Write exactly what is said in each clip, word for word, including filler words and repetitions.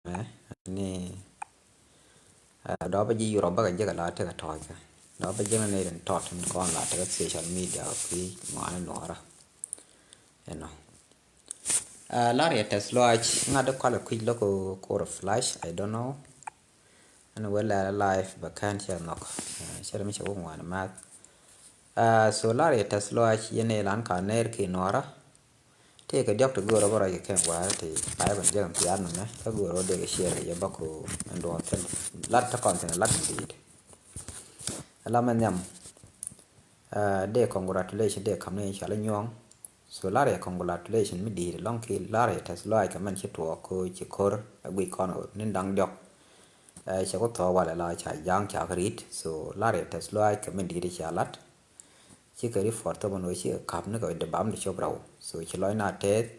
mɛ ni, ah, dɔ̱ bä ji̱ Europe bä kɛ jek a la tekɛ tɔ̱ɔ̱c kɛ. Dɔ̱ bä jek ni rin tɔt ni kɔn la tekɛ social media kɛ kui̱ ŋɔaani nuɔɔrä. Ɛnɔ. Ah, lar yɛ tɛth lɔaac ŋa̱t di kɔl kɛ kui̱ lo̱k kor flash, I don't know. Ɛn wee lɛɛrɛ live bɛ kɛn cɛ nhɔk. Ah, cɛ rɛ mi cɛ wä ŋuan math. Ah, so lar yɛ tɛth lɔaac yɛn ilan ka nɛɛr ki nuɔɔrä. Tëëkɛ diɔ̱k ti göörä bä rɔy kɛ kɛn wa̱a̱ ti pay bän jek ɛn thiaar nɔmɛ kä göörä wä dee kɛ share kɛ jɛ bä ko ɛn duɔ̱ɔ̱r thil. Lat tä kɔn thin lat ti diit. Ala mɛ nhiam. Ah, dee congratulation dee kam ni cɔal inyuɔ̱ŋ. So lar yɛ congratulation mi diit lɔŋ ki lar yɛ tɛth lɔaac kɛ mɛn ci tuɔɔk ko ci ko̱r a guic kɔn ni da̱ŋ diɔ̱k. Ah, cɛ ku thɔɔk walɛ la ca ja̱a̱ŋ ca kɛ ri̱t. So lar yɛ tɛth lɔaac kɛ mɛn diit ca lat. Cikɛ report thop ɛn ɣöö cikɛ ka̱p ni kɛ dee bam di cop rɛw. So ci lɔcna tɛth,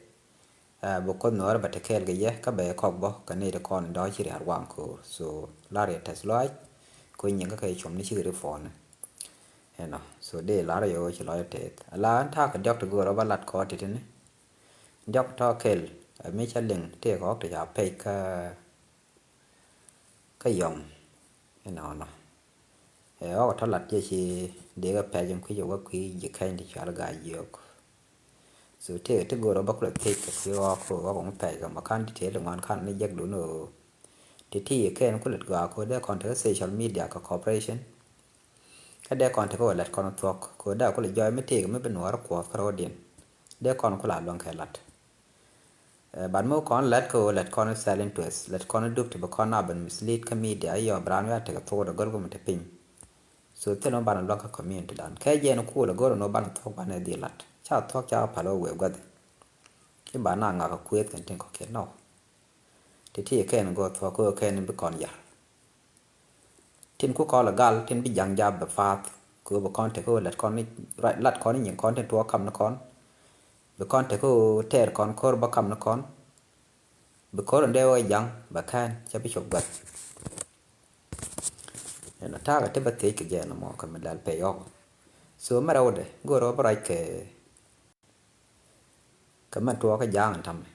ah, bi Kuoth Nuɔɔri bɛ te kɛɛl kɛ yɛ kä bɛ kɔk bä kɛ nɛy ti kɔn in dɔ̱k ci ria̱r waŋ ko̱o̱r. So lar yɛ tɛth lɔaac kɛ nyiŋ kä kɛ cuɔm ni cikɛ report ni. Ɛnɔ. So dee lar yɛ ɣöö ci lɔc tɛth. Ala ɛn ta̱a̱ kɛ diɔ̱k ti göörä bä lat kɔɔt ti ti ni. Diɔ̱k tɔ̱ kɛl, ɛ mi cä liŋ tëëkɛ ɣɔ̱k ti ca pɛc kä kä yɔm. Inɔnɔ. Ɛ ɣɔk tɔ lat jɛ ci dee kɛ pɛc in kui̱c ɛ wä kui̱ ji̱ kɛny ti cual gaa jiök. So tëëkɛ ti go̱o̱r ɛ bä kulɛ thiec kɛ kui̱ ɣɔk kɛ ɣɔk ŋu pɛc kɛ mɔ kan detail ŋuan kan ni jek dun ɣöö ti ti kɛn kulɛ gɔaa kɛ dee kɔn tekɛ social media kɛ cooperation. Kä dee kɔn tekɛ wä lɛt kɔn thuɔ̱k kɛ dee kulɛ jɔɔy mi tëëkɛ mi bi nuɔɔr kuɔth kä ro̱o̱diɛn. Dee kɔn kulɛ a luäŋ kɛ lat. Eh, but mi kɔn lɛt kä ɣöö lɛt kɔn selling to us, lɛt kɔn dup ti bi kɔn a ben mislead kä media, iɔ bi raan wiaa tekɛ thok dee gɔl gum ti piny. So thil mi banɛ luäk kä community dan kɛ jɛn kuul a go̱r ni banɛ thuɔk banɛ dhil lat ca thuɔk ca pal wee guäthi. I̱ ba na ŋak a kuëth kɛn tin kɔkiɛn nɔ. Ti ti kɛn go̱r thuɔk kä kɛn bi kɔn yar. Tin ku kɔl gal tin bi ja̱ŋ jap bɛ path. Ku bi kɔn tek ku lat kɔn ni, lat kɔn ni nyin kɔn tin tuɔ kam ni kɔn. Bi kɔn tek ku tɛɛr kɔn kor ba kam ni kɔn. Bi kor ndɛ wä ja̱ŋ bɛ kɛn cɛ bi cop guat. Ɛn ta̱a̱ kɛ ti bɛ thiec kɛ jɛ ni mɔ kɛ mi dal pey ɔk. So mɛ rɛw dɛ go̱r wä bi rac kɛ kɛ mɛ tuɔɔkä ja̱a̱ŋ in ta̱mɛ.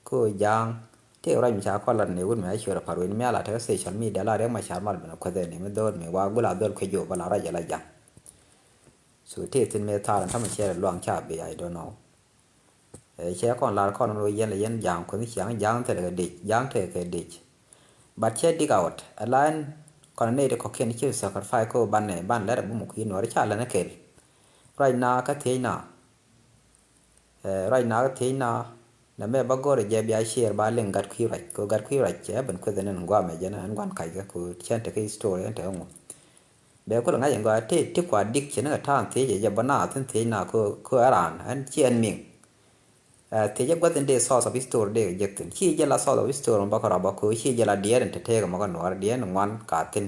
Ko ja̱a̱ŋ tëë ruac mi ca kɔn lat ni wut mi a ciöt a pa̱r wen mi a la tekɛ social media la riɛk ma car mal ben a kueth ɛn ni mi dho̱o̱t mi wa gul a dhol kuec jop a la ruac a la ja̱a̱ŋ. So tëë thin mi thaar in ta̱mɛ ciɛ luaŋ ca bi, I don't know. Ɛ cɛ kɔn lar kɔn lo yɛn lɛ yɛn ja̱a̱ŋ kueth ciaŋ ja̱a̱ŋ thilɛ kɛ dic ja̱a̱ŋ tekɛ kɛ dic. But cɛ dig out a la ɛn kɔn nɛy ti kɔ̱kiɛn ci sacrifice ko banɛ ban lɛr a bum kui̱ nuɔr ca lɛn a kɛl. Ruac na kä thiec na. Ɛ ruac na kä thiec na. Nɛ mɛ ba go̱r jɛ bia share ba liŋ gat kui̱ ruac ko gat kui̱ ruac cɛ ben kueth ɛn ɛn guamɛ jɛ na ɛn guan kac kɛ ko cɛn tekɛ history ɛn tekɛ ŋu. Bɛ kulɛ ŋa̱c ɛn gɔaa ti ti kua dik cɛ ni kɛ ta̱a̱ŋ thiec jɛ bä na thin thiec na ko ko ɛran ɛn ci ɛn miŋ. Ɛ thiec jɛ gua̱th in dee source of history dee kɛ jek thin ci jɛ la source of history mɔ bä kɛ rɔba ko ci jɛ la diɛɛr in te teek mɔ kɛ nuɔɔr diɛɛr in ŋuan ka thin.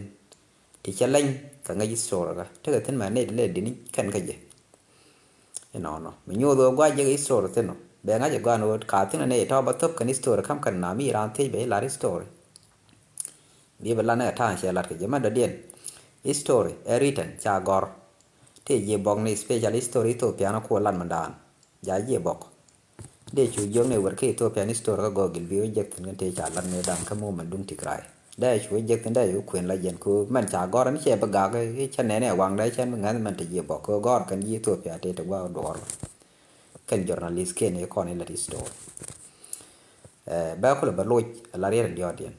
Ti cɛ leny kɛ ŋäc history kä tekɛ thin mɛ nɛy ti lɛ dini kɛn kä jɛ. Inɔnɔ mi nyoth ɣöö gua̱c jek history thin ɔ bɛ ŋa̱c ɛ gua̱n ɣöö ka thin ɛ nɛy tɔ̱ bä thop kɛn history kam kɛn na mi raan thiec bɛ ilar history. Bi bɛ lat ni kɛ ta̱a̱ŋ cɛ lat kɛ jɛ mɛn dɔ̱diɛn. History ɛ written ca gɔr. Tëë jiɛ bɔk ni special history Ethiopia ni kuɔ lat mɛn daan. Ja jiɛ bɔk. Dee cu jiök ni wër kä Ethiopia ni story kä Google bi wä jek thin kä tëë ca lat mëë da̱ŋ kä movement duŋ Tigray. Dee cu wä jek thin dee cu kuën la jɛn ku mɛn ca gɔr ni cɛ bi gak i̱ cɛ nɛn ɛ waŋ dee cɛn bi ŋäth mɛn te jiɛ bɔk kä gɔr kɛn ji̱ Ethiopia tëë te gua̱a̱k duɔɔr. Kɛn journalist kiɛn i̱ kɔn i̱ lat history. Ɛ bɛ kulɛ bɛ loc ɛ la riɛt in diɔɔdiɛn.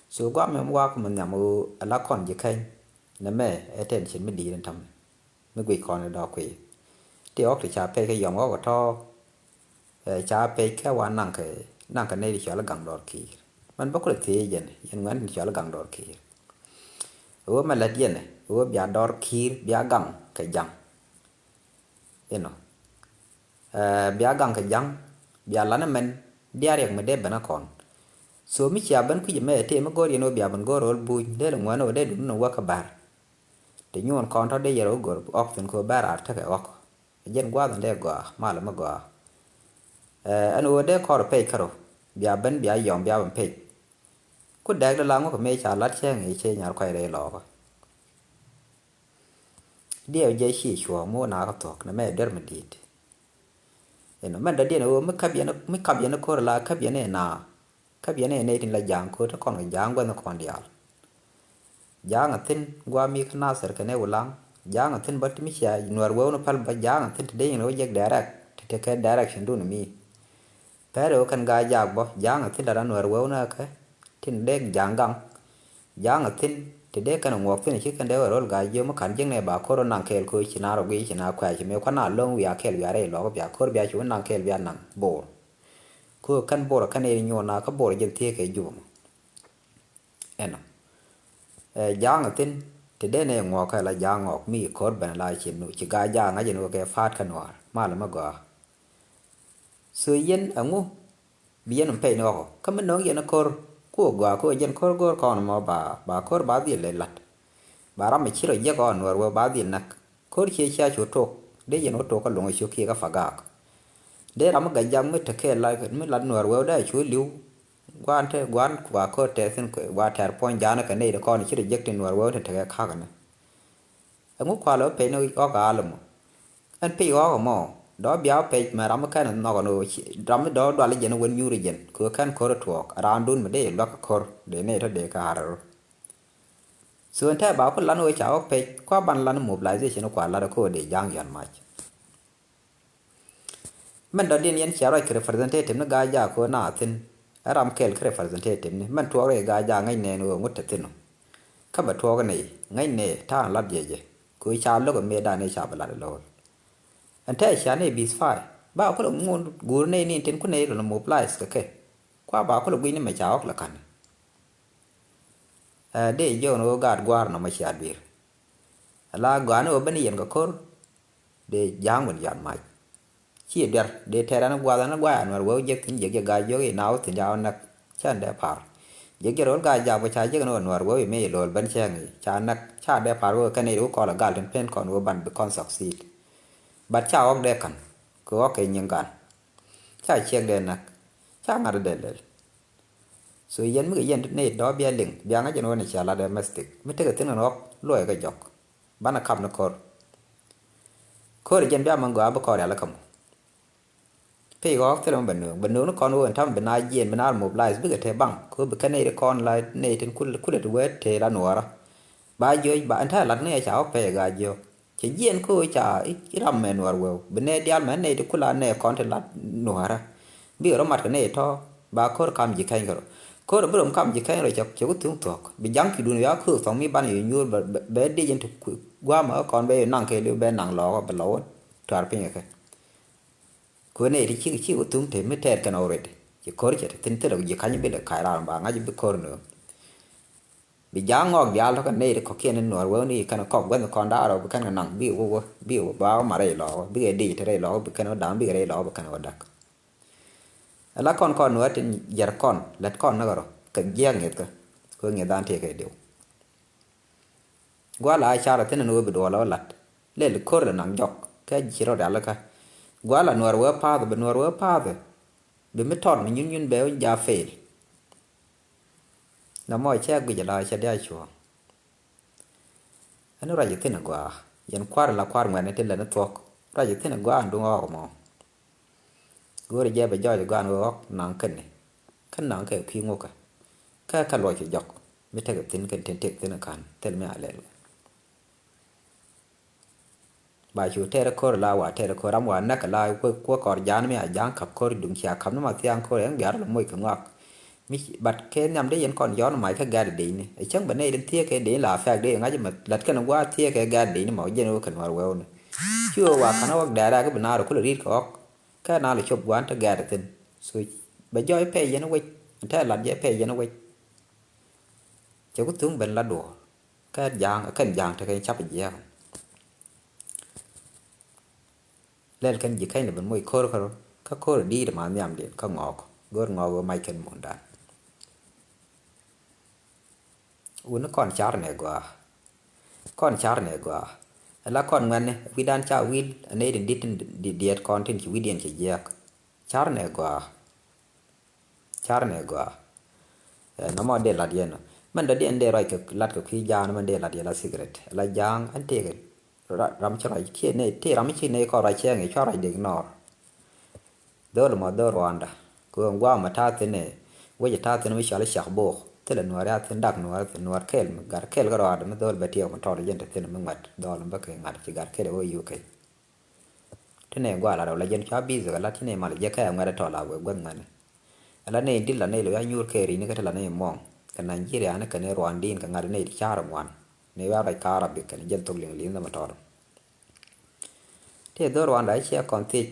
So guam mɛ mi wakä mi nhiam ɣöö ɛ la kɔn ji̱ kɛny nɛ mɛ ɛ tɛn cin mi di̱i̱t in ta̱mɛ. Mi guic kɔn i̱ dɔɔk kui̱ ti ɣɔk ti ca pɛc kä yɔm ɣɔk ɛ tɔ̱. Ɛ ca pɛc kɛ wa naŋ kɛ naŋ kɛ nɛy ti cɔal i̱ gaŋ dɔɔr ki̱i̱r. Mɛn bä kulɛ thiec jɛn yɛn ŋuɛn ti cɔal i̱ gaŋ dɔɔr ki̱i̱r. Ɣöö mɛ lät yɛn ɣöö bia dɔɔr ki̱i̱r bia gaŋ kɛ jaŋ. Inɔ. Ɛ bia gaŋ kɛ jaŋ bia lan mɛn diaal riɛk mi dee ben a kɔn. So mi cia ben kui̱c ɛmɛ tëë mi go̱o̱r yɛn ɣöö bia ben go̱o̱r ro̱l buny dee ri ŋuɛn ɣöö dee dun ni wä kä bär. Ti nyuɔn kɔn tɔ̱ dee yɛr ɣöö go̱o̱r ɔk thin kɛ ɣöö bär ar tekɛ ɔk. Jɛn gua̱a̱th in dee gɔaa mal mi gɔaa. Ɛ ɛn ɣöö dee kɔr pec kärɔ bia ben bia yɔm bia ben pec. Ku dɛɛk dee la ŋukä mëë ca lat cäŋ i̱ cɛ nyar kuac rɛy lɔɔkä. Diɛw jɛ ci cuɔ̱ɔ̱ŋ mi wä na kä thuɔ̱k nɛ mɛ duer mi di̱i̱t. Inɔ mɛn dɔ̱diɛn ɣöö mi kap yɛn mi kap yɛn ko̱r la kap yɛn ina. Kä biɛn ɛ nɛy tin la Ja̱a̱ŋ kööt kä kɔn kɛ Ja̱a̱ŋ guänh kɔn diaal. Ja̱a̱ŋ a thi̱n gua̱a̱ mi kä Nathir kɛnɛ Ulaŋ. Ja̱a̱ŋ a thi̱n bä ti mi cia Nuäär wee wun päl bä Ja̱a̱ŋ a thi̱n ti dee yin wä jek direct ti tekɛ direction dun mi. Pɛr ɛ wä kɛn Gaa Jaak bä Ja̱a̱ŋ a thi̱n la ran Nuäär wee wun ɛ kɛ tin dee Ja̱a̱ŋ gaŋ. Ja̱a̱ŋ a thi̱n ti dee kɛn a ŋuɔk thi̱n ci kɛn dee wä ro̱l Gaa Jiök mi ka̱n jiäknɛ ba ko̱r wä naŋ kɛɛl köö ci na rɔ guiy ci na kuɛ̈c mëë kuan a lo̱ŋ wiaa kɛɛl wiaa rɛy lɔk bia ko̱r bia ci wä naŋ kɛɛl bia naŋ Bo̱o̱r. Köö kɛn Bo̱o̱r a kɛn ɛ nyuɔn na kä Bo̱o̱r a jiɛn thiee kɛ Jubɛ mɔ. Ɛnɔ. Ɛ, Ja̱a̱ŋ a thi̱n ti dee nɛ ŋuɔ̱k kɛ la Ja̱a̱ŋ ŋɔk mi ko̱r ben la ci nu ci Gaa Jaak ŋa̱c ɛn wä kɛ pa̱a̱t kä Nuäär mal mɛ gɔaa. So yɛn ɛŋu bi yɛn pɛy ni ɣɔk kä mi no̱o̱ŋ yɛn ko̱r ku gɔaa ku jɛn ko̱r go̱o̱r kɔn mɔ ba, ba ko̱r ba dhil lɛ la̱t. Ba ram mi ci rɔ jiɛk ɣɔn Nuäär wee ba dhil näk. Ko̱r cie cia cu tok dee yɛn wä tok kä luŋ cu kiɛ kä pagak. Dee ram mi gɛ jak mi tekɛ la mi lat Nuäär wee dee cu li̱w. Guan te guan kua ko̱r tɛth in kua tɛr puɔ̱ny ja̱a̱n kɛ nɛy ti kɔn ci reject in Nuäär wee te tekɛ ka̱k ni. Ɛŋu kua lɛ wä pec ni ɣɔk a lɛ mɔ. Ɛn pec ɣɔk mɔ dɔ̱ bia wä pec mɛ ram mi kɛn nhɔk ni ɣöö ram mi dɔ̱ dual jɛn wä nyuur jɛn kɛ wä kɛn ko̱r tuɔɔk raan dun mi dee luäk ko̱r dee nɛy tɔ dee kɛ ar rɔ. So ɛn tɛ ba ku lan ɣöö ca ɣɔk pec kua ban lan mobilization kua lat ko̱r dee ja̱a̱ŋ yɔ̱n mac. Mɛn dɔ̱diɛn yɛn cia ruac kɛ representative ni Gaa Jaak köö na thi̱n. Ɛ ram kɛl kä representative ni mɛn tuɔɔk rɛy Gaa Jaak ŋäc nɛɛn ɣöö ŋut te thi̱n ɔ. Kä bɛ tuɔɔk nɛy ŋäc nɛy ta̱a̱ lat jɛ jɛ köö ca lo̱k ɛ mëëdan ëë ca bɛ lat ɛ lo̱l. Ɛn tɛ cia nɛy bi̱th pay ba kulɛ ŋun guur nɛy ni tin ku nɛy rɔ mobilize kɛ kɛ. Kua ba kulɛ gui̱c ni mɛ ca ɣɔk lɛ ka̱n. Ɛ dee jiök ni ɣöö gaat gua̱a̱r nɔmɔ cia dui̱r. Ala gɔaa ni ɣöö ben yɛn kɛ ko̱r dee ja̱a̱ŋ wën yɔ̱a̱t mac. Ci duer dee tɛɛr ɛn gua̱a̱th ɛn gua̱a̱ ɛn wɛr wee wä jiäk thi̱n jiäk jiäk Gaa Jiök i̱ na wä thi̱n ca wä näk. Cän dee pa̱a̱r jiäk jiäk ro̱l Gaa Jaak bä ca jiäk ɛn wä nuäär wee i̱ mëë i̱ lo̱o̱l ben cäŋ i̱ ca näk ca dee pa̱a̱r wee kɛn i̱ wä kɔl ɛ gal tin pen kɔn wee ban bi kɔn succeed. But ca ɣɔk dee ka̱n kɛ ɣɔk kɛ nyiŋ gan. Ca ciɛk dee näk ca ŋa̱t dee lɛl. So yɛn mi kɛ yɛn ti nɛy dɔ̱ bia liŋ bia ŋa̱c ɛn ɣöö ni cia lat ɛ mɛstik mi tekɛ thi̱n kɛn ɣɔ̱k luɔ̱c kɛ jɔk. Banɛ kap ni ko̱r. Ko̱r jɛn bia mɛn gɔaa bi kɔn rial kä mɔ. Pec ɣɔ̱k thilɛ mi bɛ nööŋ bɛ nööŋ ni kɔn ɣöö ɛn ta̱m bi na jiɛn bi na mobilize bikɛ te baŋ kɛ ɣöö bi kɛn nɛy ti kɔn la nɛy tin kulɛ ti wee te la nuɔɔrä. Ba jiɔc ba ɛn ta̱a̱ lat ni ɛ ca ɣɔ̱k pɛc ɛ Gaa Jiök. Cɛ jiɛn kä ɣöö ca i̱ ram mɛ nuäär wee bi nɛy diaal mɛ nɛy ti kula nɛy kɔn ti lat nuäärä. Bikɛ rɔ mat kɛ nɛy tɔ̱ ba ko̱r kam ji̱ kɛny kɛ rɔ. Ko̱r bi rɔ kam ji̱ kɛny rɔ cɛ ku thuŋ thuɔ̱k bi ja̱ŋ ki̱dun wiaa köök thɔŋ mi ban yɛ nyuur bɛ dic in ti gua̱a̱mɛ kä kɔn bɛ yɛ naŋ kɛ liw bɛ naŋ lɔɔkä bɛ lɔw tuaar piny kɛ kɛ. Kɛ ɣöö nɛy ti cikɛ cikɛ wä thuŋ te mi tɛɛr kɛn already. Ci ko̱r cɛ te thi̱n thilɛ ji̱ ka̱ny bi lɛ ka̱c raar ba ŋa̱c bi ko̱r nööŋ. Bi ja̱a̱ŋ ŋɔɔk diaal tɔ̱ kɛn nɛy ti kɔ̱kiɛn in nuɔ̱ɔ̱r wee ni kɛn kɔk guänh kɔn da̱a̱r ɔ bi kɛn kɛ naŋ bi wä wä bi wä ba wä ma rɛy lɔɔk bikɛ dic te rɛy lɔɔk bi kɛn wä da̱a̱ŋ bikɛ rɛy lɔɔk bi kɛn wä däk. Ala kɔn kɔn nuɔ̱ɔ̱r tin jiɛr kɔn lät kɔn ni kɛ rɔ kɛ jiɛɛk ŋi̱ethkä. Kɛ ŋi̱eth dan tëëkɛ diw. Gua̱a̱ la a car a thi̱n ɛn ɣöö bi duɔl ɛ wä la̱t lɛl ko̱r lɛ naŋ jɔk kɛ ci rɔ rialikä. Gua̱a̱ la nuɔ̱ɔ̱r wee pa̱a̱th bi nuɔ̱ɔ̱r wee pa̱a̱th bi mi tɔt mi nyun nyun bɛ wä ja fail. Nɔmɔ cɛ guic ala cɛ dia cuɔ̱ɔ̱ŋ. Ɛn ruac ithin agɔaa yɛn kua̱r la kua̱r ŋuɛ̈tni ti lɛn ithuɔ̱k ruac ithin agɔaa ɛn duŋ ɣɔɔk mɔ. Go̱o̱rɛ jɛ bɛ jɔɔc agɔaa ɛn ɣöö ɣɔ̱k naŋ kɛn ni kä naŋ kɛ kui̱ ŋukä. Kä kä luɔc kɛ jɔk mi tekɛ thi̱n kɛn tin tëk thi̱n ka̱n thil mi a lɛl kɛ. Ba cu tɛɛr ko̱r la wa tɛɛr ko̱r ram wa näk la kuä kɔr ja̱a̱n mi a ja̱a̱n ka̱p ko̱r duŋ cia ka̱p ni ma thia̱a̱ŋ ko̱r ɛn biar la moc kɛ ŋɔak. Mi ci bat kɛ nhiam dee yɛn kɔn yɔn mac kä gɛ̈t dee ni ɛ cäŋ bɛ nɛy den thiee kɛ dee la fɛk dee ŋa̱c mɛ lat kɛn gua̱a̱ thiee kɛ gɛ̈t dee ni ma wä jɛn wä kɛ nuɔr wɛw ni. Ci wä wa ka̱n wä wak dɛɛr ak bi naar kulɛ ri̱t kɛ ɣɔk. Kɛ naar lɛ cop gua̱a̱n te gɛ̈t thi̱n so bɛ jɔɔc pɛy yɛn wec tɛ lat jɛ pɛy yɛn wec. Cɛ ku thuŋ ben la duɔ̱ɔ̱r. Kɛn ja̱a̱ŋ kɛn ja̱a̱ŋ tekɛ cap jiɛɛk. Lɛl kɛn ji̱ kɛn lɛ ben moc ko̱r kärɔ kä ko̱r di̱i̱t ma nhiamdiɛn kä ŋɔɔk go̱r ŋɔɔk ɣöö mac kɛn muɔ̱ɔ̱ndan. Wuni kɔn car nɛ gɔaa. Kɔn car nɛ gɔaa. Ala kɔn ŋuɛ̈tni wi̱dan ca wi̱l anɛy tin di̱t tin diɛɛt kɔn tin ci wi̱diɛn ci jiɛɛk. Car nɛ gɔaa. Car nɛ gɔaa. Ɛ nɔmɔ dee lat yɛn ɔ mɛn dɔ̱diɛn dee ruac kɛ lat kɛ kui̱ ja̱a̱n mɛn dee lat yɛn la secret la ja̱a̱ŋ ɛn tëëkɛ. Ram ci ruac kiɛ nɛy tëë ram ci nɛy kɔn ruac cɛ ŋi̱ cua ruac dee ignore. Dhol mɔ dhol Rwanda kɛ ɣöö ŋuam mɛ ta̱a̱ thi̱n ɛ Wec ɛ ta̱a̱ thi̱n mi cɔal i̱ cak bok, thilɛ nuäär ya̱ thi̱n dak nuäär thi̱n nuäär kɛl mi gar kɛl kä rɔaadɛ mi dho̱l bɛ tiɛɛk mi tɔɔt jɛn te thi̱n mi ŋuɛt dhɔl mi bä kɛ ŋa̱t ci gar kɛl ɛ wä U K. Ti nɛ gua̱a̱ lat rɛw la jɛn cua bi̱i̱th kɛ lat ci nɛ mal jɛ kɛ ŋuɛt ɛ tɔl a wee guäth ŋuɛt ni. Ɛ la nɛ in di̱t la nɛ lo ya nyuur kɛ ri̱ni kä ti la nɛ in muɔ̱ɔ̱ŋ kɛ Nigeria ni kɛ nɛ ruaandin kɛ ŋa̱t nɛ ti ca̱r ɛ ŋuan. Nɛ ya ruac ka Arabic kɛn jɛn thok liŋ li̱n dhɛ mi tɔɔt. Tëë dhor wanda ciɛ kɔn thiec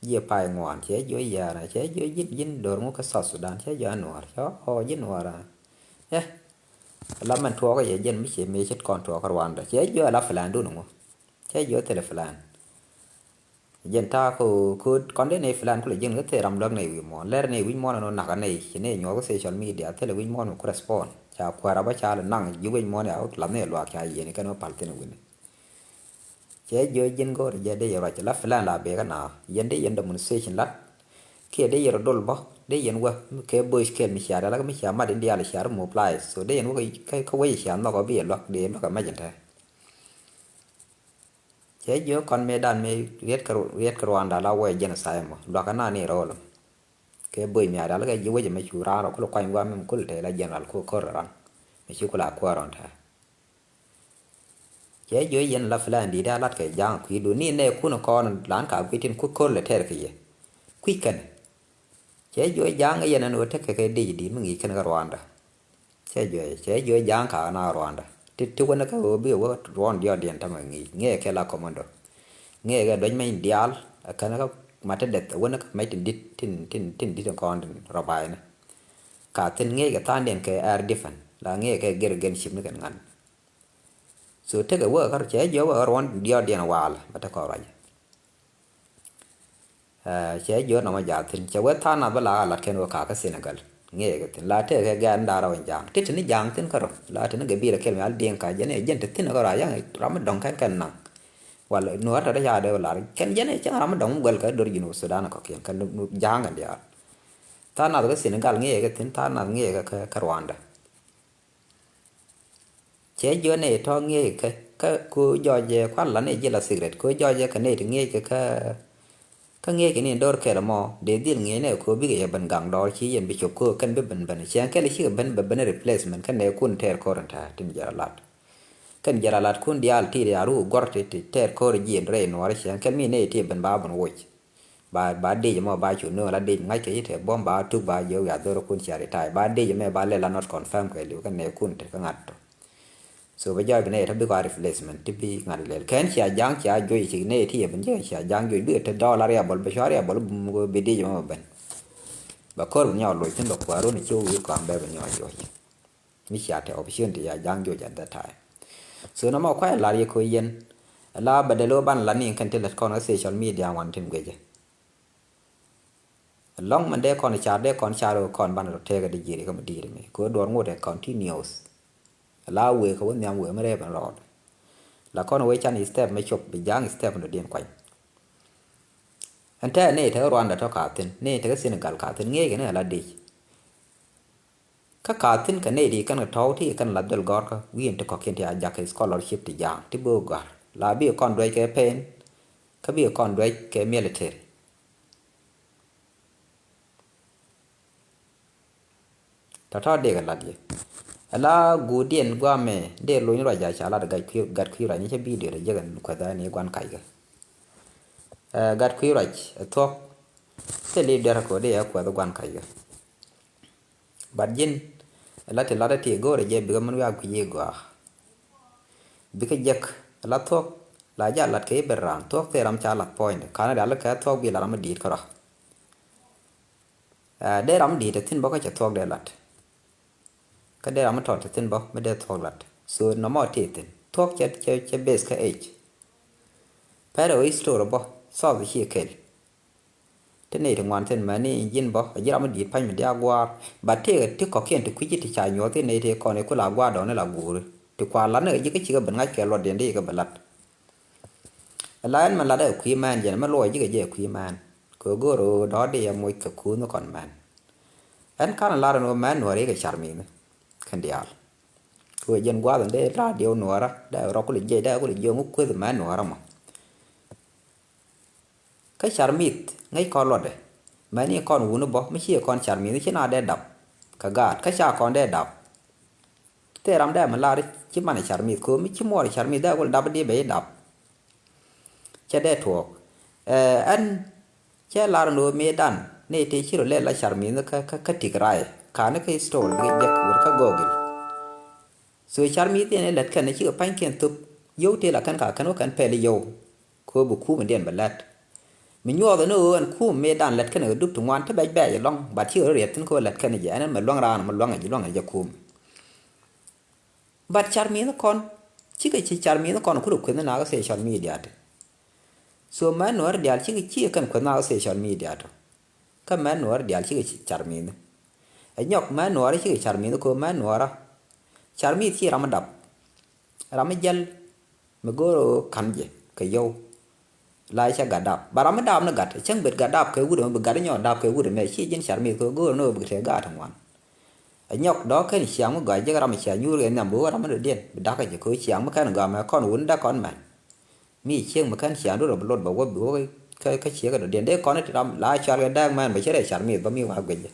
jiɛ pay ŋuan, ciɛ jiɔ yiaana, ciɛ jiɔ ji̱n, ji̱n dor ŋu kä South Sudan, ciɛ jiɔ a nuɔr, ciɛ ɔ ji̱n nuɔr a. Eh, la mɛn tuɔɔk yɛ jɛn mi ciɛ mi cit kɔn tuɔɔk kä Rwanda, ciɛ jiɔ a la filan dun ŋu, ciɛ jiɔ thilɛ filan. Jɛn ta̱a̱ ko, ko kɔn dee nɛy filan kulɛ ji̱n kä thil ram luäk nɛy wi̱i̱ muɔ̱ɔ̱n, lɛr nɛy wi̱c muɔ̱ɔ̱n ɛn ɔ nakä nɛy, ci nɛy nyuɔ̱th kä social media, thilɛ wi̱c muɔ̱ɔ̱n mi ku respond, ca kuäär a bä ca lɛ naŋ ji̱ wi̱c muɔ̱ɔ̱n ya wä lam nɛy luaak ca yiëëni kɛn wä pal thin wi̱ni. Cɛ jiö ji̱n go̱o̱rɛ jɛ dee yɛ ruac la plan la bek ɛna yɛn dee yɛn demonstration lat. Kiɛ dee yɛn rɔ dol bä dee yɛn wä kɛ bo̱o̱c kɛl mi cia dala mi cia mat in diaal cia rɔ mobilize. So dee yɛn wä kä wec cia nhɔk ɔ bi yɛ luak dee yɛn luak ɛ mɛc in tɛ. Cɛ jiö kɔn mëë dan mëë riɛt kä riɛt kä Rwanda la wä yɛ genocide mɔ luak ɛna ni rɔɔl. Kɛ bo̱o̱c mi a dala kɛ jiö wec ɛmɛ cu raan rɔ kul kuany guam mi kul tɛ la general ko kor ran. Mi ci kul a kuäär rɔn tɛ. Cɛ jiö yɛn la plan di̱i̱t a lat kɛ ja̱a̱ŋ kui̱du ni nɛ kun kɔn lan ka gui̱ tin ku ko̱r lɛ tɛr kɛ yɛ. Kui̱ kɛn. Cɛ jiö ja̱a̱ŋ yɛn ɛn ɣöö tekɛ kɛ di̱i̱t di̱i̱t mi ŋi̱i̱c kɛn kɛ Rwanda. Cɛ jiö, cɛ jiö ja̱a̱ŋ ka na Rwanda. Ti, ti wänä kɛ ɣöö bi wä ruɔ̱n diɔ̱ɔ̱diɛn tämɛ ŋi̱i̱c. Ŋi̱i̱c kɛ la commando. Ŋi̱i̱c kɛ duec mɛny diaal. Ɛ kɛn kä matä deth, ɛ wänä kɛ mɛc tin di̱t, tin, tin, tin di̱t kɔn tin rɔ ba̱a̱cni. Ka thi̱n ŋi̱i̱c kɛ tha̱a̱ŋdiɛn kɛ air defense. La ŋi̱i̱c kɛ gɛr gen cip ni kɛn ŋa̱n. So tekɛ wä kä cɛ jiɔ wä kä ruɔ̱n diɔ̱ɔ̱diɛn waal bä te kɔn ruac. Cɛ jiɔ nɔmɔ jaathin cɛ wä tha̱a̱ŋ nath bä la lat kɛn wä kakä Senegal. Ŋiɛc kɛ thin la tekɛ gɛɛr ni da̱a̱ rɔw in ja̱a̱ŋ ti tini ja̱a̱ŋ thin kärɔ la tini gɛ biil kɛl mi al diɛŋ ka jɛn ɛ jɛn ti thin kärɔ a yaŋ ram mi dɔ̱ŋ kɛn kɛn naŋ. Wal nuɔ̱ɔ̱r tɔ̱ dee ca dee wä lar kɛn jɛn ɛ cäŋ ram mi dɔ̱ŋ mi guɛl kɛ dor ji̱n wä Sudan kɔ̱kiɛn kɛn ja̱a̱ŋ kɛn diaal. Tha̱a̱ŋ nath kä Senegal ŋiɛc kɛ thin tha̱a̱ŋ nath ŋiɛc kɛ kä Rwanda. Cɛ jiɔ nɛy tɔ̱ ŋi̱eec kɛ kä ku jɔɔc jɛ kual la nɛy ji̱ la thik rɛt ku jɔɔc jɛ kɛ nɛy ti ŋi̱eec kɛ kä kä ŋi̱eec kɛ ni do̱r kɛl mɔ dee dhil ŋi̱eec nɛy ku bikɛ yɛ ben gaŋ dɔɔr ci yɛn bi cop ku kɛn bi ben ben ciɛŋ kɛl cikɛ ben bɛ ben replacement kɛn nɛy kun tɛɛr ko̱r in ta̱a̱ tin jɛ ra lat. Kɛn jɛ ra lat kun diaal ti ri a ruk guɔ̱r ti ti tɛɛr ko̱r jiɛn rɛy nuɔɔr ciɛŋ kɛl mi nɛy ti ben ba ben woc. Ba, ba dec mɔ ba cu nööŋ la dec ŋa̱ckɛ ci te buɔ̱m ba tuk ba jiök ya dhorokun cia retire. Ba dec mɛ ba lɛ la not confirm kɛ liw kä nɛɛkun te kä ŋa̱t tɔ. So bɛ jɔɔc bi nɛy tɔ bikɔ a replacement ti bi ŋa̱t lɛl. Kɛn cia ja̱ŋ cia juɔc ci nɛy ti yɛ ben jɛ cia ja̱ŋ juɔc bikɛ te dɔɔl a riabɔl bɛ cua riabɔl bi dec mɔ ben. Bɛ ko̱r bi nyɔk loc thin bɛ kuäärun ci wä wi̱i̱ kɔam bɛ bɛ nyɔk juɔc. Mi cia te opportunity ya ja̱ŋ juɔc at that time. So nɔmɔ kuay lar yɛ ko̱ yɛn. La bɛ dee lo ban la ni kɛn ti lät kɔn kä social media wan tin guecɛ. Lɔŋ mɛn dee kɔn car dee kɔn car kɔn ban rɔ tɛɛk di ji̱ri kä mi di̱i̱ri mi ko̱ duɔr ŋot ɛ continuous. La wee kä wä nhiam wee mi rɛɛ ben rɔɔd. La kɔn wee can step mi cop bi ja̱ŋ step ni diɛn kuany. Ɛn tɛɛ ni te Rwanda tɔ ka thin ni te Senegal ka thin ŋiɛc kɛ ni ala dic. Kä ka thin kɛ nɛy ti kɛn kɛ tɔ̱w ti kɛn la dhil gɔ̱rkä wi̱i̱n ti kɔ̱kiɛn ti a jakä scholarship ti ja̱a̱ŋ ti bi wä gɔ̱a̱r la bi kɔn duec kɛ pen. Kä bi kɔn duec kɛ military. Tɔ̱tɔ̱ dee kɛ lat yɛ. Ala guudiɛn guamɛ dee lony ruac a ca lat gat kui̱ ruac ni cä bidio dee jekɛ kuɛth ani guan kackɛ. Gat kui̱ ruac ɛ thuɔ̱k. Thil i̱ derɛ kɛ wä dee ɛ kuɛth guan kackɛ. But ji̱n la ti lat ti go̱o̱rɛ jɛ bikɛ mɛn wiak guic i̱ gɔaa. Bikɛ jek la thuɔ̱k la ja lat kɛ i̱ ben raan thuɔ̱k thil ram ca lat puɔ̱nydɛ ka̱n rial kɛ thuɔ̱k bi la ram mi di̱i̱t kärɔa. Dee ram mi di̱i̱t te thi̱n bä kä cɛ thuɔ̱k dee lat. Kä dee ram mi tɔt te thi̱n bä mi dee thuɔ̱k lat so nɔmɔ ti thi̱n thuɔ̱k cɛ cɛ cɛ beth kä age. Pɛrɛ ɣöö history bä thɔɔth ci kel. Ti nɛy ti ŋuan thi̱n mɛni ji̱n bä a ji̱ ram mi di̱i̱t pa̱ny mi diaak gua̱a̱r. Ba tëëkɛ ti kɔ̱kiɛn ti kui̱ci ti ca nyuɔ̱th i̱ nɛy ti kɔn i̱ ku la gua̱a̱r dɔɔni la guuri ti kua̱r lat ni kɛ ji̱ kä cikɛ ben ŋa̱c kɛ luɔt diɛn ti kɛ ben lat. Ɛ la ɛn mɛn lat ɛ kui̱ mɛn jɛn mɛ luɔc ji̱ kɛ jɛ kui̱ mɛn kɛ go̱o̱r ɣöö dɔ̱ɔ̱r di ɛ moc kɛ kuuth ni kɔn mɛn. Ɛn ka̱n ɛ lar ɛn ɣöö mɛn nuɔ̱ɔ̱r i̱ kɛ car mi̱i̱ni kɛn diaal. Kɛ ɣöö jɛn gua̱a̱th ɛn dee radio nuɔ̱ɔ̱rä dee rɔ kul jiɛc dee kul jiɛc ŋu kueth mɛn nuɔ̱ɔ̱rä mɔ. Kä car mi̱th ŋäc kɔn luɔtdɛ. Mɛni kɔn wuni bä mi ci kɔn car mi̱th ci na dee dap. kɛ gaat kä ca kɔn dee dap. Thil ram dee mi lar ci man car mith kɛ ɣöö mi ci muɔɔr car mith dee wä dap di bɛ i̱ dap. Cɛ dee tuɔɔk. Ɛ, ɛn cɛ lar ni ɣöö mëëdan ni ti ci rɔ lɛl la car mith ni kä, kä, kä tik ray. Ka̱n ni kä history bi jek wër kä Google. So car mith in lät kɛn cikɛ pa̱nykiɛn thop. Yio̱w tëë la kɛn ka kɛn wä kɛn pɛl yio̱w. Kɛ ɣöö bi kuum in diɛn bɛ lät. Mi nyuɔth ni ɣöö ɛn kuum mëëdan lät kɛn kɛ dup ti ŋuan ti bɛc bɛɛc ɛlɔ̱ŋ, but cikɛ rɔ riɛth thi̱n kɛ ɣöö lät kɛn jɛ ɛn ɛn mɛ luäŋ raan mɛ luäŋ jɛ luäŋ jɛ kuum. But car mith kɔn, cikɛ ci car mith kɔn kulɛ kueth ni nakä social media ti. So mɛ nuɔ̱ɔ̱ri diaal cikɛ, cikɛ kɛn kueth nakä social media tɔ. Kä mɛ nuɔ̱ɔ̱ri diaal cikɛ ci car mith. Ɛ nyɔk mɛ nuɔ̱ɔ̱ri cikɛ car mith kɛ ɣöö mɛ nuɔ̱ɔ̱ra. Car mith ci ram mi dap. Ram mi jäl mi go̱o̱r ɣöö ka̱n jɛ kɛ yio̱w. La cɛ gat dap. Ba ram mi dap ni gat. Cäŋ bet gat dap kɛ wut ɛmɛ, bi gat nyɔɔt dap kɛ wut ɛmɛ. Ci ji̱n car mith kɛ ɣöö go̱o̱r ni ɣöö bi te gaat ŋuan. Ɛ nyɔk dɔ̱k kɛn ciaŋ mi gɔaa jek ram mi cia nyuur kɛ nhiam bi wä ram mi dɔ̱diɛn. Bi da̱kä jɛ kɛ ɣöö ciaŋ mi kɛn gɔaa mɛ kɔn wun dee kɔn mɛn. Mi ciek mi kɛn ciaŋ duɔ̱r bi lot bɛ wä bi wä kä, kä ciek kɛ dɔ̱diɛn. Dee kɔn ti ram la cual kɛ dääk mɛn bɛ ci rɛy car mith bä mi wa guic jɛ.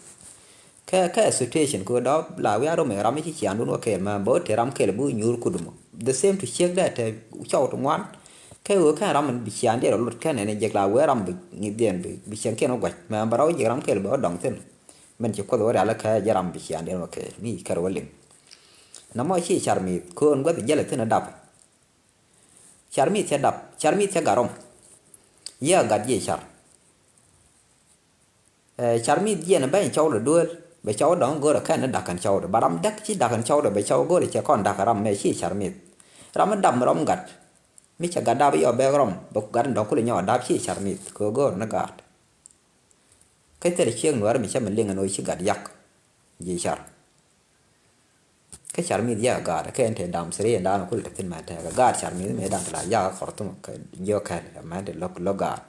Kɛ, kɛ situation kɛ dɔ̱ la wi̱i̱ a rom ɛ ram mi ci ciaŋdun wä kɛɛl mɛ bä wä te ram kɛɛl bi wä nyuur kut mɔ. The same to ciek dee te cɔw ti ŋuan. Kɛ ɣöö kɛn ram mi bi ciaŋdiɛn rɔ lot kɛn ɛn jek la wee ram bi ŋi̱thdiɛn bi, bi cieŋkiɛn wä gua̱c. Mɛ bɛ rɔ wä jek ram kɛɛl bɛ wä dɔŋ thi̱n. Mɛn ci kuoth wä rial kɛ jɛ ram bi ciaŋdiɛn wä kɛɛl. Mi kɛr wä liŋ. Nɔmɔ ci car mith kɛ ɣöö ɛn guäth jälɛ thi̱n ɛ dap. Car mith cɛ dap, car mith cɛ gat rɔm. Yɛ gat jiɛ car. Ɛ, car mith jiɛn bä in cɔwdɛ duel, bɛ cɔw dɔŋ go̱rɛ kɛn ni da̱k kɛn cɔwdɛ. Ba ram däk ci da̱k kɛn cɔwdɛ, bɛ cɔw go̱rɛ cɛ kɔn da̱k ram mɛ ci car mith. Ram mi dap mi rɔm gat. Mi cɛ gat dap yɔ bɛk rɔm, bɛ gat in dɔŋ kulɛ nyɔk dap ci car mith, kɛ go̱rɛ ni gaat. Kä thil ciek nuäär mi cä mi liŋ ɛn ɣöö ci gat yak. Ji̱ car. Kä car mith yak gaat, kä ɛn te dam siri ɛn daan kul te thin mɛ tɛk. Gaat car mith mɛ daan te la yak kɔr thum kɛ jiök kɛl, mɛ te lo̱k, lo̱k gaat.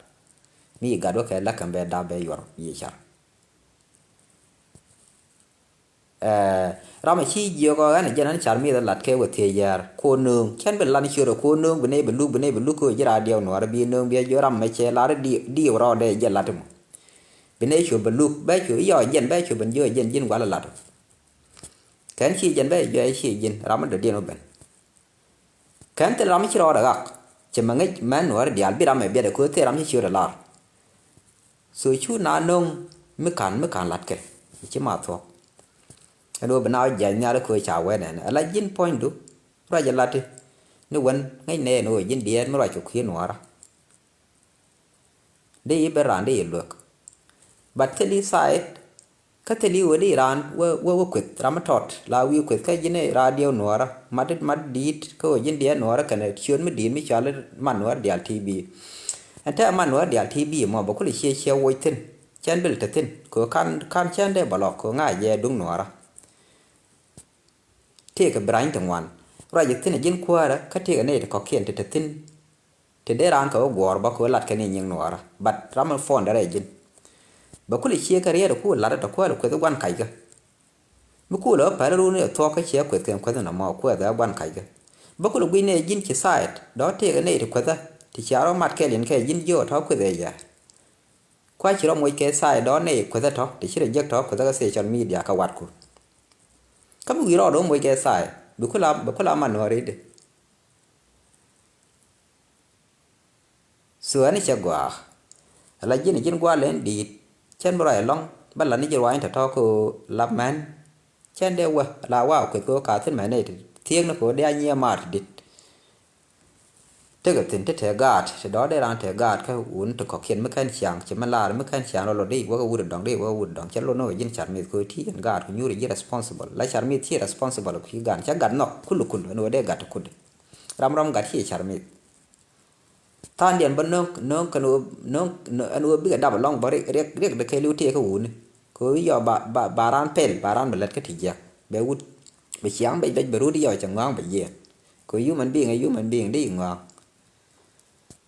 Mi gat wä kɛ lak kɛn bɛ dap bɛ yuɔr ji̱ car. Ɛ, ram a ci jiök ɔ ɛn jɛn ɛn car mith lat kɛ wä thiec yɛɛr. Ko nööŋ, cɛn bi lan ciöt ɔ ko nööŋ, bi nɛy bi luk, bi nɛy bi luk kɛ wä ji̱ raar diɛw nuɔɔr, bi nööŋ bi jiök ram mɛ cɛ lar di, di wä rɔɔdɛ jɛ lat mɔ. Bi nɛy ciöt bi luk, bɛ ciöt, yɔ jɛn, bɛ ciöt bi jiök jɛn ji̱n gual lat ɔ. Kɛn ci jɛn bɛ jɔɛ ci ji̱n ram mi dɔ̱diɛn wä ben. Kɛn thil ram mi ci rɔɔdɛ ɣak cɛ mɛ ŋäc mɛn nuɔ̱ɔ̱ri diaal bi ram mɛ biɛt ɛ köö thil ram ci ciötdɛ lar. So cu na no̱ŋ mi ka̱n mi ka̱n la̱tkɛ ci ma thuɔ̱k. Ɛn ɣöö bi na wä jiac nhial ɛ köö ca wee nɛn ɛ la ji̱n puɔ̱nydu ruac ɛ la̱ti ni wän ŋäc nɛɛn ɣöö ji̱n diɛɛt mi ruac kɛ kui̱ nuɔ̱ɔ̱rä. Dee i̱ ben raan dee i̱ luek. But thil i̱ side kä thil i̱ ɣöö dee i̱ raan wä, wä, wä kueth ram mi tɔt la wi̱i̱ kueth kä ji̱n i̱ raan diɛw nuɔɔrä mat, mat di̱i̱t kä ɣöö ji̱n diɛw nuɔɔrä kɛnɛ ciöt mi di̱i̱t mi cɔal i̱ man nuɔɔr diaal T V. Ɛn te man nuɔɔr diaal T V mɔ bɛ kulɛ ciɛ ciɛ woc thi̱n cɛn bil te thi̱n kɛ ɣöö kan, kan cɛn dee bɛ lɔk kɛ ɣöö ŋa̱c jɛ duŋ nuɔɔrä. Tëëkɛ bi rany ti ŋuan ruac i̱ thi̱n ɛ ji̱n kuäärä kä tëëkɛ nɛy ti kɔ̱kiɛn ti te thi̱n. Ti dee raan kɛ wä guɔ̱ɔ̱r bä kɛ wä lat kɛ ni nyiŋ nuɔɔrä. But ram mi phone dɛ rɛy ji̱n. Bɛ kulɛ ciek kɛ riɛt ɛ ku lat ɛ tɔ kuäär ɛ kueth i̱ gua̱n kackɛ. Mi kulɛ wä päl run i̱ thuɔ̱k kä ciɛ kueth kɛn kueth inɔ mɔ kueth ɛ gua̱n kackɛ. Bä kulɛ guic nɛy ji̱n ci side dɔ̱ tëëkɛ nɛy ti kuethä ti cia rɔ mat kɛl in kɛ ji̱n jiök ɛ tɔ kueth ɛ jɛ. Kua ci rɔ moc kɛ side dɔ̱ nɛy kuethä tɔ ti ci rɔ jiäk tɔ kuethä kä social media kɛ watku. Kä mi wi̱i̱ rɔɔdɛ wä moc kɛ side bi kula, bi kula man nuɔɔri di. So ɛn cɛ gɔaa. Ala ji̱n ji̱n gua̱a̱ lɛn di̱i̱t cɛn bi ruac ɛlɔ̱ŋ bä la ni ji̱ ruac in tɔ̱tɔ̱ kä la mɛn. Cɛn dee wä la wa kueth kä ka thi̱n mɛn nɛy ti thiekni kä dee a nyiee maar ti dit. Tekɛ thi̱n ti te gaat ti dɔ̱ dee raan te gaat kä wun ti kɔ̱kiɛn mi kɛn ciaŋ ci mi laar mi kɛn ciaŋ lɔ lɔ dee wä kä wut dɔ̱ŋ dee wä kä wut dɔ̱ŋ cɛ lɔ ni wä ji̱n car mith kä ti ɛn gaat ku nyuuri ji̱ responsible la car mith ci responsible ku ci gaat cɛ gat nhɔk kul kul ɛn wä dee gat ti kut. Ram ram gat ci car mith. Tha̱a̱ŋdiɛn bä no̱o̱ŋ, no̱o̱ŋ kɛn ɣöö, no̱o̱ŋ, no̱o̱ŋ, ɛn ɣöö bikɛ dap ɛlɔ̱ŋ bä riɛk, riɛk, riɛk dee kɛɛliw tëë kä wuni. Kɛ ɣöö yɔɔ ba, ba, ba raan pɛl, ba raan bɛ lät kä ti jiäk. Bɛ wut, bɛ ciaŋ bɛ, bɛ, bɛ rut yɔɔ cɛ ŋɔaŋ bɛ jiɛɛn. Kɛ ɣöö human being, ɛ human being, dee i̱ ŋɔaŋ.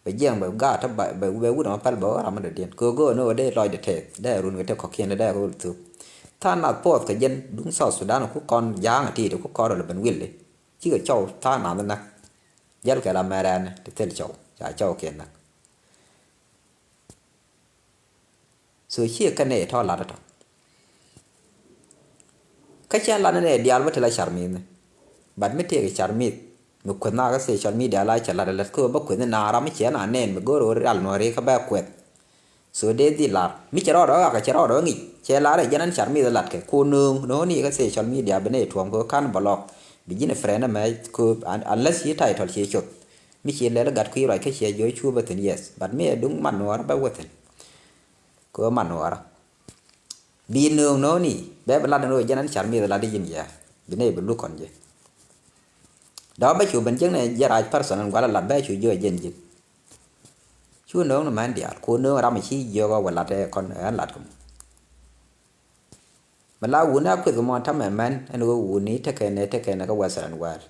Bɛ jiɛɛn bɛ gaat, bɛ, bɛ, bɛ wut ɛmɔ pɛl bɛ wä ram mi dɔ̱diɛn. Kɛ ɣöö go̱o̱r ni ɣöö dee lɔcdɛ tɛth, dee run kɛ te kɔ̱kiɛn, dee kɛ wä thuk. Tha̱a̱ŋ nath puɔth kɛ jɛn duŋ South Sudan, ku kɔn ja̱a̱ŋ ti̱i̱t, ku kɔn rɔl ben wil. Cikɛ cɔw tha̱a̱ŋ nath näk. Jäl kɛ la mɛrɛni ti thil cɔw ca cɔw kiɛ näk. So ciɛ kɛn nɛy tɔ̱ lat tɔ̱. Kä cɛ lat ni nɛ diaal bä ti la car mi̱i̱th ni. But mi tëëkɛ car mi̱i̱th mi kueth na kä social media la cɛ lat ɛ lät kä bä kueth ni na ram mi cɛ na nɛn mi go̱o̱r ɣöö rial nuɔ̱ɔ̱ri kä bɛ kueth. So dee dhil lar mi cɛ rɔɔdɛ ɣak cɛ rɔɔdɛ ŋic cɛ lar ɛ jɛn ɛn car mi̱i̱th lat kɛ ku nööŋ nööŋ ni kä social media bi nɛ tuɔm kɛ kan bɛ lɔk bi ji̱n friend ɛmɛ kɛ unless yi title cɛ cuth. Mi ci lɛl gat kui̱ ruac kä ciɛ jiɔ cup bä thi̱n yes but mi ɛ duŋ man nuɔɔrä bä wä thi̱n. Kɛ man nuɔɔrä bi nööŋ nööŋ ni bɛ bi lat ni rɔ jɛn ɛn car mi̱i̱th lat di ji̱n yɛ bi nɛ bi luk kɔn ji̱. Dɔ̱ bä cu ben jiäknɛ jɛ rac person ɛn gua̱l ɛ lat bɛ cu jiɔ jɛn ji̱n. Cu nööŋ ni män diaal ku nööŋ ram ci jiök ɔ wä lat ɛ kɔn ɛ lat kum. Mi la wuni a kueth mɔ tamɛ män ɛn ɣöö wuni tekɛn ɛ tekɛn ɛ kä western world.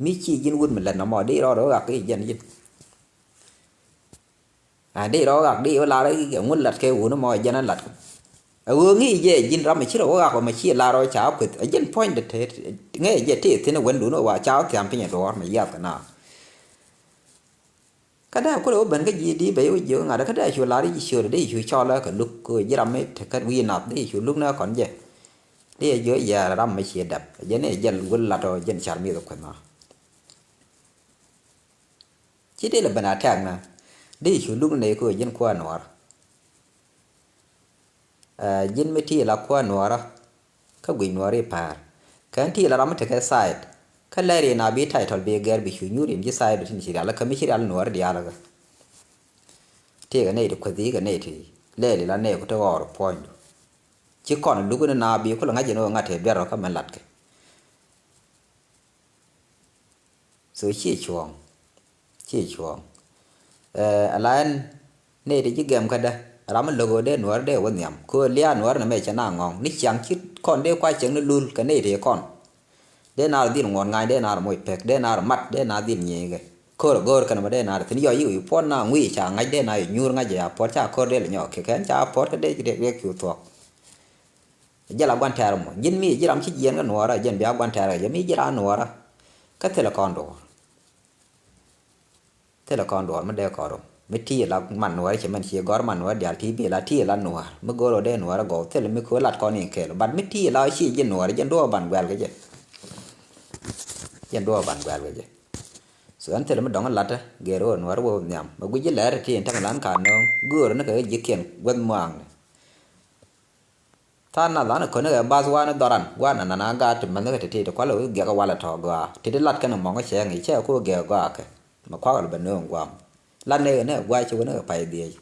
Mi ci ji̱n wut mi lät nɔmɔ di rɔɔd ɣöö ɣak i̱ jɛn ji̱n. A di rɔɔd ɣak di ɣöö lar ɛ ŋun lat kɛ wuni mɔ jɛn ɛ lat kum. Ɛ ɣöö ŋi̱i̱c jɛ ji̱n ram mi ci rɔ ɣöö ɣak ɔ mi ci lar ɔ ca kueth ɛ ji̱n puɔ̱nydɛ te ŋäc jɛ ti thi̱n ɛ wendun ɣöö wa ca ɔ thiam piny ɛ duɔ̱ɔ̱r mi yiath kɛ na. Kä dee kulɛ wä ben kä ji̱ di ben wä jiök ŋa̱t kä dee cu lar ji̱ ciöt dee cu cɔl kɛ luk kɛ ji̱ ram mi te kä wi̱i̱ nath dee cu luk nɛ kɔn jɛ. Dee jiök yɛ ram mi cie dɛp jɛ ni jɛl wä lat ɔ jɛn car mi̱i̱th kueth na. Ci dee lɛ ben a tɛk na dee cu luk nɛ kɛ ji̱n kuäär nuɔɔr. Ɛ ji̱n mi ti la kuäär nuɔɔrä. Kä guic nuɔɔri pa̱a̱r kɛn ti la ram mi tekɛ side. Kä lɛri na bi title bi gɛr bi cu nyuur in ji̱ side tin ci rial kä mi ci rial nuɔɔri diaal kä. Ti kɛ nɛy ti kuethi kɛ nɛy ti lɛri la nɛy ku te ɣɔr puɔ̱nydu. Ci kɔn luk ni na bi kulɛ ŋa̱c in ɣöö ŋa̱t te biɛr rɔ kä mɛn latkɛ. So ciɛ cuɔ̱ɔ̱ŋ. Ciɛ cuɔ̱ɔ̱ŋ. Ɛ ala ɛn nɛy ti ji̱ gɛm kädä ram mi lo̱k ɣöö dee nuäär dee wä nhiam kɛ ɣöö lia̱a̱ nuäär ni mɛ cɛ na ŋɔ̱ŋ ni ciaŋ ci kɔn dee kua cieŋ ni lul kɛ nɛy ti kɔn. Dee naar dhil ŋuɔ̱t ŋa̱ny dee naar moc pek dee naar mat dee naar dhil nyiëëkɛ. Ko̱r a go̱o̱r kɛn mɛ dee naar thi̱n yɔc yi wi̱i̱ puɔ̱n na ŋui̱c ca ŋa̱c dee naar yɛ nyuur ŋa̱c yɛ a puɔ̱t ca ko̱r dee lɛ nyɔk kɛ kɛn ca puɔ̱t kä dee riɛk riɛk cu thuɔ̱k. Jɛ la gua̱n tɛɛr mɔ ji̱n mi ji̱ ram ci jiɛɛn kä nuɔɔrä jɛn bia gua̱n tɛɛr kɛ jɛ mi ji̱ ram nuɔɔrä. Kä thilɛ kɔn duɔ̱ɔ̱r. Thilɛ kɔn duɔ̱ɔ̱r mi dee kɔn rom mi ti la man nuɔɔrä cɛ mɛn ci gɔr man nuɔɔrä diaal ti bi la ti la nuɔɔr mi go̱o̱r ɔ dee nuɔɔrä gɔw thilɛ mi ko̱ lat kɔn in kɛɛl but mi ti la ci ji̱ nuɔɔrä jɛn duɔ̱ɔ̱r ban guɛl kɛ jɛ. Jɛn duɔ̱ɔ̱r ban guɛl kɛ jɛ. So ɛn thilɛ mi dɔ̱ŋ latɛ gɛɛr ɣöö nuɔɔrä wä nhiam mi gui̱c ji̱ lɛɛr ti in tämɛ lan ka nööŋ göörä ni kɛ ji̱ kiɛn guäth muaŋni. Tha̱a̱ŋ nath an kɔn ni kɛ bath wanɛ dhɔran wanɛ nana gaat ti mäthni kɛ ti ti ti kualɛ wi̱i̱ giɛk walɛ tɔ̱ gɔaa ti ti lat kɛn mɔŋ cɛ ŋi̱i̱c cɛ ku gɛk gɔaa kɛ mɛ kuak lɛ bɛ nööŋ guam. Lat ni kɛ ni kɛ guay ci wä ni kɛ pay dhiec.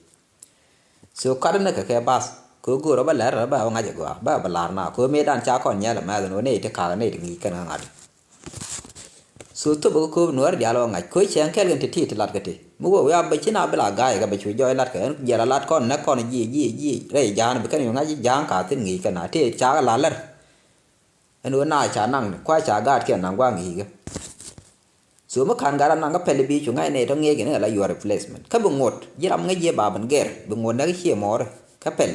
So kat ni kɛ kɛ bath kɛ go̱o̱r bä lɛr bä ŋa̱c gɔaa bä bä lar na kɛ mëë dan ca kɔn nyɛl mɛth ni wä ni ti kak ni ti ŋi̱i̱c kɛn ŋa̱t. So thop bä kä kööp nuäär diaal ɣä ŋa̱c kööc cɛɛŋ kɛl kɛn ti ti ti lat kä ti mi wä wiaa bä ci na bi la ga̱a̱c kɛ bä cu jɔɔc lat kɛ ɛn jiɛl a lat kɔn nɛk kɔn jiɛ jiɛ jiɛ rɛy ja̱a̱n bi kɛn yu ŋa̱c ji̱ ja̱a̱n ka thin ŋi̱i̱c kɛ na ti ca kɛ la lär. Ɛn ɣöö na ca naŋ kua ca gaat kiɛn naŋ gua̱a̱ŋ yi̱i̱kä. So mi ka̱n gat anaŋ kä pɛl i̱ bi cu ŋa̱c nɛy tɔ ŋi̱eec kɛ ni kɛ la yuɔr replacement kä bi ŋot ji̱ ram ŋäc jiɛ ba ben gɛr bi ŋot näk ciɛ mɔɔri kä pɛl.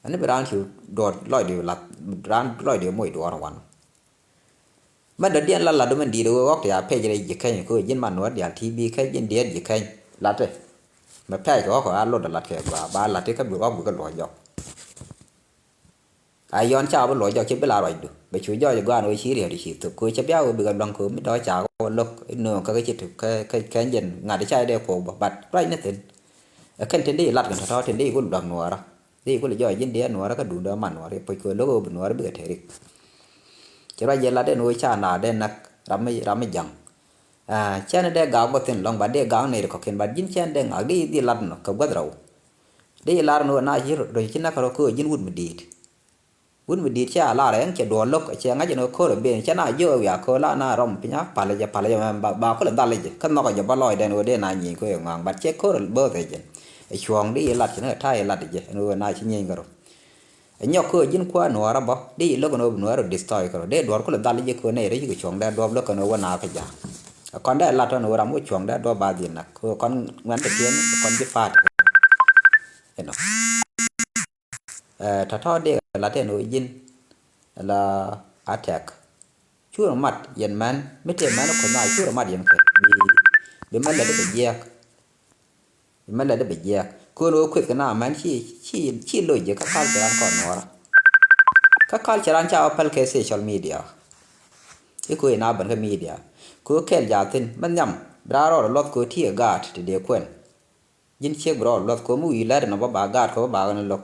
Ani bi raan cu duɔɔr lɔcdi lath raan lɔcdi moc duɔɔr wan. Mɛ dɔ̱diɛn la lat domɛ di̱i̱t ɣöö ɣɔk ti a pɛc rɛy ji̱ keny kɛ ɣöö ji̱n man nuɔ̱ɔ̱r diaal ti bi keny ji̱n diɛɛt ji̱ keny latɛ. Mɛ pɛc kɛ ɣɔk kɛ a lot a lat kɛ gɔaa ba lat ti kä bi ɣɔk bi kɛ luɔc jɔk. A yɔn ca bi luɔc jɔk ci bi la ruacdu bɛ cu jɔɔc gɔaa ni ɣöö ci riɛt ci thop kɛ ɣöö cɛ bia ɣöö bikɛ luaŋ kɛ ɣöö mi dɔ̱ ca ɣöö lo̱k inööŋ kä ci tip kä kɛn jɛn ŋa̱t ca dee kuɔk bä bat ruac ni thi̱n. Ɛ kɛn tin di lat kɛn tɔ̱tɔ̱ tin di ku luaŋ nuɔɔrä di ku lɛ jɔɔc ji̱n diɛɛt nuɔɔrä kä duundä man nuɔɔrä puc kɛ ɣöö lo̱k ɣöö bi nuɔɔrä bikɛ te rik. Ci ruac jɛ lat ɛn ɣöö ca na dee näk ram mi ram mi ja̱ŋ. Cɛn dee gaak bä thi̱n lɔ̱ŋ bat dee gaak nɛy ti kɔ̱kiɛn bat ji̱n cɛn dee ŋaak di di lat nɔ kɛ guäth rɛw. Di lar ni ɣöö na ci rɔ ci näk kärɔ köö ji̱n wut mi di̱i̱t. Wut mi di̱i̱t cɛ a lar ɛn cɛ duɔɔr lo̱k cɛ ŋa̱c ɛn ɣöö ko̱r ɛ ben cɛ na jiök ɛ wiak köö la na rɔm piny a palä jɛ palä jɛ mɛ ba kulɛ dhal jɛ kä nhɔkɛ jɛ bä lɔcdɛn ɣöö dee na nyieny köö ɛ ŋɔaŋ bat cɛ ko̱r ɛ bo̱o̱th ɛ jɛn. Ɛ cuɔ̱ɔ̱ŋ di lat cɛ ni ɛ ta̱a̱ ɛ lat jɛ ɛn ɣöö na ci nyieny kärɔ. Ɛ nyɔk köö ji̱n kuäär nuɔɔrä bä di lo̱k ɛn ɣöö bi nuɔɔrä destroy kärɔ dee duɔɔr kulɛ dhal jɛ köö nɛy rɛc kɛ cuɔ̱ɔ̱ŋ dee duɔɔp lo̱k ɛn ɣöö wä na kä ja̱a̱ŋ. Ɛ kɔn dee lat ɣän ɣöö ram wä cuɔ̱ɔ̱ŋ dee duɔɔp ba dhil nak köö kɔn ŋuɛn kɛ tiɛn ɛ kɔn ji̱ pa̱a̱t. Inɔ. Ɛ tɔ̱tɔ̱ dee lat ɛn ɣöö ji̱n la attack. Curɛ mat yɛn mɛn mi tëë mɛn kuoth na curɛ mat yɛn kɛ bi bi mɛ lät bɛ jiɛɛk. Bi mɛ lät bɛ jiɛɛk köön ɣöö kueth kɛ na mɛn ci ci ci loc jɛ kä kal kɛ ɣän kɔn nuɔɔrä. Kä culture an ca wä päl kɛ social media. I̱ ko̱ i̱ na bän kä media ko̱ kɛl jaathin mɛ nhiam bi raan rɔɔdɛ luɔth ko̱ ti̱i̱ ɛ gaat ti dee kuɛn. Ji̱n ciek bi rɔɔdɛ luɔth ko̱ mi wi̱i̱ lät ɛn ɔ bä ba gaat ko̱ bä ba ɣän lo̱k.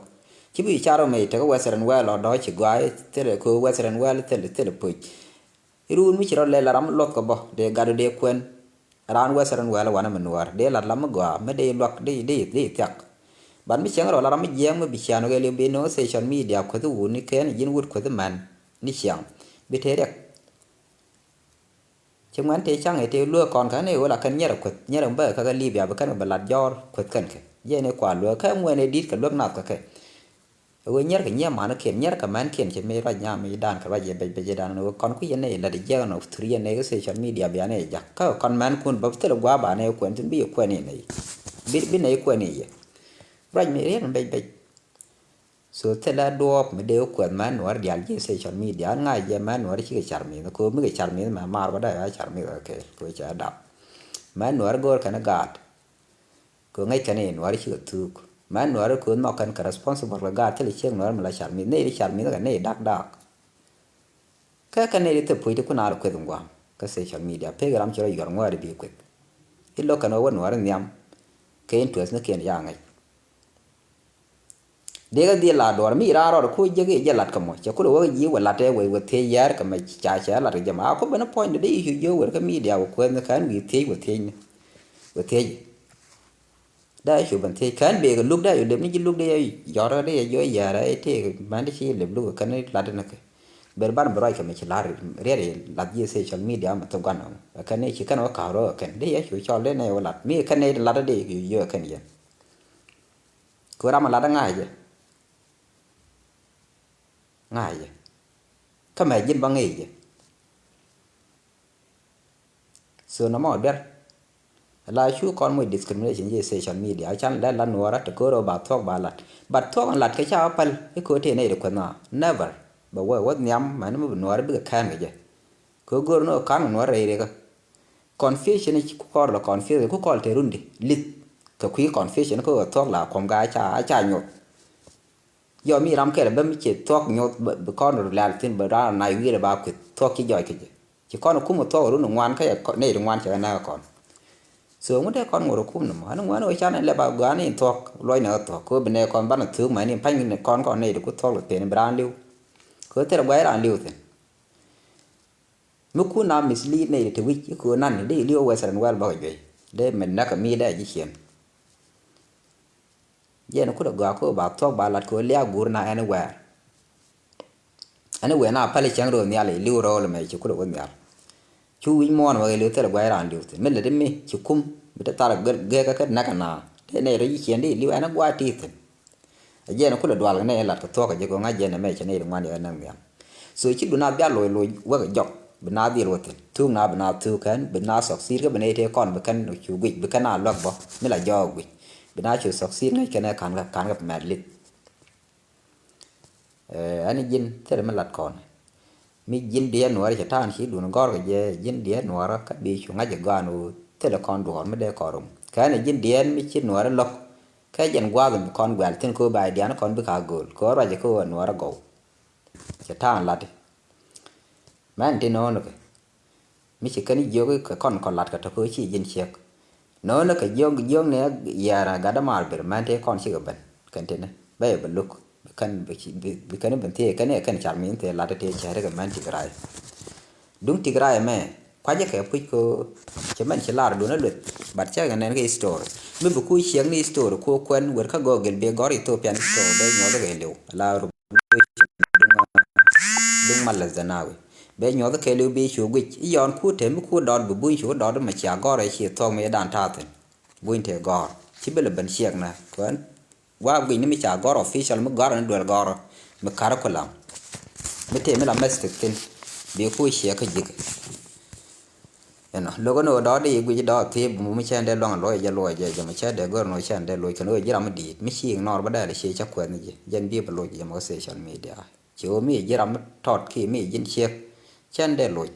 Ci bi ca rɔ mec tekä Western world ɔ dɔ̱ ci gɔaa i̱ thilɛ ko̱ Western world thilɛ thilɛ puc. I̱ ruun mi ci rɔ lɛl a ram mi luɔth kɛ bä dee gat dee kuɛn. Raan Western world wanɛ mi nuäär dee lat lam mi gɔaa mi dee luak dee dee dee thiak. Ban mi cieŋ rɔ la ram mi jiɛɛŋ mi bi cian kɛ liw bi no̱o̱ŋ social media kuäthi wuni kɛn ji̱n wut kuäthi mɛn ni ciaŋ bi te riɛk. Ci ŋuɛn tëë caŋ ëë tëë lueek kɔn kä ni ɣöö la kɛn nyɛrɛ kueth nyɛrɛ bä kä kä Libya bi kɛn kɛ bɛ lat jɔɔr kueth kɛn kɛ. Jɛn ëë kua lueek kä ŋuɛn ëë di̱t kɛ luek nath kä kɛ. Ɣöö nyɛrkɛ nyiee manikiɛn nyɛrkɛ mɛnkiɛn ci mi ruac nyam mi dan kɛ ruac yɛ bec bec dan ɣöö kɔn kui̱ yɛn nɛ lät jiɛk nɔ thur yɛn nɛ social media bia nɛ jak kä kɔn mɛnkun bä thil gua̱a̱ ba nɛ kuɛn thin bi yɛ kuɛn in nɛ. Bi bi nɛ kuɛn in yɛ. Ruac mi riɛn bec bec. So thilɛ duɔɔp mi dee kuɛth mɛ nuɔr dial ji̱ social media an ŋa̱c jɛ mɛ nuɔr cikɛ car mith ko mi kɛ car mith mɛ mar bä dee a car mith kɛ kɛ cɛ dap. Mɛ nuɔr go̱o̱r kɛn gaat. Ko ŋäc kɛn i̱ nuɔr cikɛ thuuk mɛ nuɔr ko nhɔk kɛn kɛ responsible kɛ gaat thilɛ ciek nuɔr mi la car mith ni car mith kɛ ni dak dak. Kä kɛn ni ri thil puc ti kun a rɔ kueth in guam kä social media pek ram ci rɔ yuɔr ŋuɛɛri bi kueth. I̱ lo̱k kɛn wä wä nuɔr in nhiam. Kɛ interest ni kiɛn ya ŋäc. Dee kä dhil la duɔr mi raan rɔɔd ku jek i̱ jɛ lat kä mɔ cɛ kulɛ wä ji̱ wä lat ɛ wä wä thiec yɛɛr kä mɛ ca cɛ lat kä jɛ mɔ a ku ben puɔ̱ny dee i̱ cu jiök wä kä media wä kuɛth ni kään wi̱i̱ thiec wä thiec ni wä thiec. Dee cu ben thiec kään bek luk dee cu lep ni ji̱ luk dee yɔr dee yɛ jiɔ yɛɛr ɛ tëëk mɛn dee ci lep luk kɛn lat ni kɛ. Ber ban bi ruac kɛ mɛ ci lar riɛt i̱ lat ji̱ social media mɛ thok guan ɔm kɛn ni ci kɛn wä ka̱r wä kɛn dee yɛ cu cɔl dee nɛ wä lat mi kɛn ni lat dee cu jiök kɛn yɛn. Kɛ ram a lat ŋa̱cɛ. Ŋa̱cɛ. Kä mɛ ji̱n bä ŋi̱i̱cɛ. So nɔmɔ duer. La cu kɔn moc discrimination ji̱ social media can lɛ la nuɔɔrä te ko̱r ɔ ba thuɔk ba lat. But thuɔk in lat kɛ ca wä päl i̱ ko̱r tëë nɛy ti kueth na never. Bɛ wä wä nhiam mɛn mi bi nuɔɔrä bikɛ kɛn kɛ jɛ. Kɛ go̱r ni ɣä ka̱n kɛ nuɔ̱ɔ̱r rɛy rikä. Confusion i̱ ku kɔr lɔ confusion ku kɔl te rundi li̱th. Kɛ kui̱ confusion kä ɣä thuɔ̱k la kuɔ̱m ga aca aca nyoth. Yɔ mi ram kɛl bä mi ci thuɔ̱k nyoth bi kɔn rut lɛl thi̱n bi ran na wi̱i̱rɛ ba kui̱th thuɔ̱k ci jɔc kɛ jɛ. Ci kɔn kum thuɔ̱k run ŋuan kä yɛ nɛy ri ŋuan cɛ kɛ näk kɔn. So ŋut dee kɔn ŋot kum ni mɔ ɛn ŋuan ɣä can lɛ ba gɔaa ni thuɔ̱k luɔc ni ɣä thuɔ̱k kɛ ɣä bi nɛy kɔn banɛ thuuk mɛn in pa̱ny ni kɔn kɔn nɛy ri ku thuɔ̱k lɛ thi̱n bi ran li̱w. Kɛ ɣä thilɛ gua̱c ran li̱w thi̱n. Mi kun a mislead nɛy ti te wi̱c i̱ köö nan ni dee ili̱w Western world bäkɛ juey dee mi näk kɛ mi dee ji̱ ciën. Jɛn kulɛ gɔaa köö ba thuɔ̱k ba lat köö liak guur na anywhere. Anywhere na päl cäŋ röö nhial ili̱w rööl mɛ ci kulɛ wä nhial. Cu wi̱c muɔ̱ɔ̱n wä ili̱w thil guay raan li̱w thi̱n mi lät mi ci kum bi te thar gɛk kä näk na dee nɛy rɔ ji̱ ciën dee ili̱w ɛn guay ti thi̱n. A jiɛn kulɛ dual kɛ nɛy lat kɛ thuɔ̱k kɛ ji̱ kɛ ŋa̱c jiɛn ɛmɛ cɛ nɛy ti ŋuan yɛ näŋ nhiam. So ci dun a bia loc loc wek jɔk bi na dhil wä thi̱n thuk na bi na thuk kɛn bi na succeed kä bi nɛy tëë kɔn bi kɛn cu guic bi kɛn a luäk bä mi la jɔɔk guic bi na cu succeed ŋäc kɛn ɛ ka̱n kɛ ka̱n kɛ mɛt lith. Ɛn ji̱n thilɛ mi lat kɔn. Mi ji̱n diɛɛn nuɔɔrä cɛ ta̱a̱n ci duun gɔ̱rkɛ jɛ ji̱n diɛɛn nuɔɔrä kä bi cu ŋa̱c ɛ gɔaa ni ɣöö thilɛ kɔn duɔ̱ɔ̱r mi dee kɔn rum. Kɛn ɛ ji̱n diɛɛn mi ci nuɔɔrä lo̱k. Kɛ jɛn gua̱a̱th mi kɔn guɛl thi̱n kɛ ɣöö ba diaani kɔn bikɛ a gööl kɛ ɣöö ruacɛ kɛ ɣöö ɛ nuɔɔrä gɔw. Cɛ ta̱a̱n latdi. Mɛn ti nöönikɛ. Mi ci kɛn jiök kɛ kɔn kɔn lat kɛ tɔ̱ kɛ ci ji̱n ciek. Nöönikɛ jiök jiök ni yɛɛr gat dämaar ber mɛn tëë kɔn cikɛ ben kɛn tini bɛ yɛ bɛ luk. Bi kɛn bi kɛn ben thiee kɛn yɛ kɛn car min thiee lat tëë cɛɛri kɛ mɛn Tigray. Duŋ Tigray mɛ kuacä kɛ puc kɛ ci mɛn ci lar duɔ̱n a lueth. But cɛ kɛ nɛn kɛ history mi bi ku ciek ni history ku kuɛn wer kä Google bi gɔr Ethiopian history bɛ nyuɔth kɛ liw la duŋ Malɛ Zenawi. Bɛ nyuɔth kɛɛliw bi cu guic i̱ yɔɔn ku tɛm mi ku dɔɔt bi buny cu dɔɔt mi cia gɔr ɛ ci thuɔk mi dan ta̱a̱ thi̱n. Buny tëë gɔr ci bi lɛ ben ciɛk nɛ kuɛn. Wa guic ni mi ca gɔr official mi gɔr ni duel gɔr mi kar kulam. Mi tëë mi la mɛstik thi̱n bi ku ciɛ kä ji̱k. Ɛnɔ lo̱k ɛn ɣöö dɔɔk di guic dɔɔk thiee bum mi cɛn dee luaŋ luɔc jɛ luɔc jɛ jɛ mi cɛ dee gör nɔ cɛn dee luɔc kɛn ɣöö ji̱ ram mi di̱i̱t mi ci ignore bä dɛɛl cie cä kuɛth ni ji̱ jɛn bi bä luɔc jɛ mɔ kä social media. Ci ɣöö mi ji̱ ram mi tɔt ki mi ji̱n ciek cɛn dee luɔc.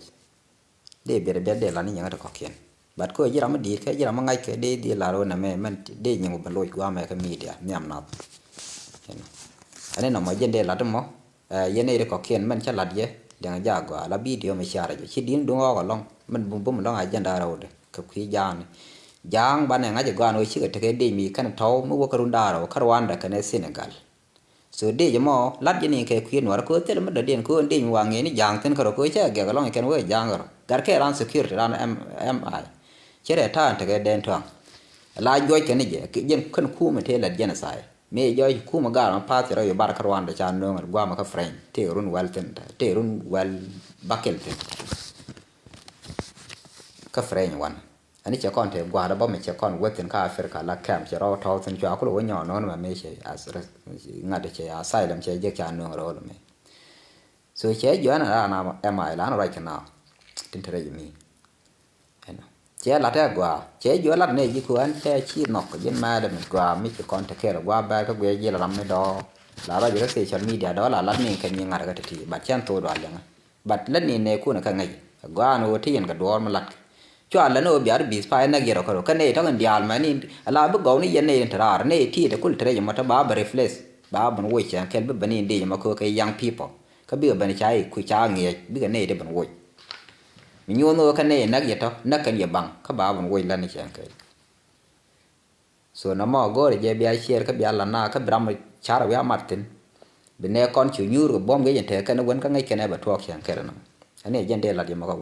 Dee biɛt biɛt dee lan ni nyɛŋä ti kɔ̱kiɛn. But kä ɣöö ji̱ ram mi di̱i̱t kɛ ji̱ ram mi ŋa̱c kɛ dee dhil lar ɣöö nɛmɛ mɛn dee nyɛŋ bä luɔc guamɛ kä media nhiam nath. Ɛnɔ ɛn ni nɔmɔ jɛn dee lat mɔ. Ɛ, yɛn nɛy ti kɔ̱kiɛn mɛn cä la̱t yɛ liɛŋ jaak gɔaa la bidio mi ciarɛ jɛ ci di̱n duŋ ɣɔɔk ɛlɔ̱ŋ mɛn bum bum ɛlɔ̱ŋ a jɛn da̱a̱r rɛwdɛ kɛ kui̱ jaakni. Ja̱a̱ŋ banɛ ŋa̱c ɛ gɔaa ni ɣöö cikɛ tekɛ dec mi kɛn tɔ̱w mi wäkɛ run da̱a̱r rɛw kä Rwanda kɛnɛ Senegal. So dec ɛmɔ la̱t jɛ ni kɛ kui̱ nuɔrä kɛ ɣöö thilɛ mi dɔ̱diɛn kɛ ɣöö dec mi wa ŋi̱i̱ni ja̱a̱ŋ thi̱n kärɔ kɛ ɣöö cä gɛk ɛlɔ̱ŋ kɛn wee ja̱a̱ŋ kärɔ gat kɛ ran security ran M I. Cɛ rɛ ta̱a̱n tekɛ dɛn tuaŋ. La juɔc kɛn jɛ jɛn kɛn kumɛ tëë lät genocide. Mëë jɔc kumɛ gaar ma path cɛ rɔ yɛ bar kä Rwanda ca nööŋ guamɛ kä French tëë run wɛl thi̱n tëë run wɛl bakil thi̱n. Kä French wan ani cɛ kɔn tëë gua̱a̱r bä mi cɛ kɔn wethin kä Africa la kɛm cɛ rɔ tɔ̱w thi̱n cua kulɛ wä nyɔɔn nööŋ mɛ mëë cɛ ŋa̱t cɛ asylum cɛ jek ca nööŋ rɔɔl mɛ. So cɛ juɔ̱n a raan M I lan ruac kɛ naath tin te rɛy mi. Ɛnɔ cɛ lat ɛ gɔaa cɛ juɔ̱n lat nɛ ji̱ kuäär cɛ ci nhɔk ji̱n mɛɛt mi gɔaa mi ci kɔn te kɛɛl gɔaa bɛɛr kä guiɛ ji̱ la ram mi dɔɔ la ruac kä social media dɔɔ la lat ni kɛ nyi ŋa̱t kä te ti but cɛn thok dɔaa liɛŋä. But lät ni nɛɛkun kä ŋäc gɔaa ni ɣöö ti yɛn kɛ duɔɔr mi latkɛ. Cua lät ni ɣöö bia ri bi̱i̱th pay näk yɛn rɔ kärɔ kä nɛy tɔ̱ kɛn diaal mɛni ala bi gɔw ni yɛn nɛy ti raar nɛy ti te kul te rɛc ɛmɔ te ba bɛ replace ba ben woc cɛn kɛl bi ben in dec ɛmɔ kä kɛ young people. Kä bikɛ ben ca i̱ ku ca ŋiɛc bikɛ nɛy ti ben woc. Mi nyuɔ̱n ɣöö kä nɛy näk yɛ tɔ̱ näk kɛn yɛ baŋ kä ba ben woc lät ni cɛn kɛl. So nɔmɔ go̱o̱rɛ jɛ bia ciɛɛr kä bia la na kä bi ram car wi̱i̱ a mat thi̱n. Bi nɛ kɔn cu nyuur kɛ buɔ̱m gec in te kɛn wen kä ŋäc kɛn ɛ bɛ tuɔɔk cɛn kɛn nɔ. Ɛn i̱ jɛn dee lat yɛ mɔ kä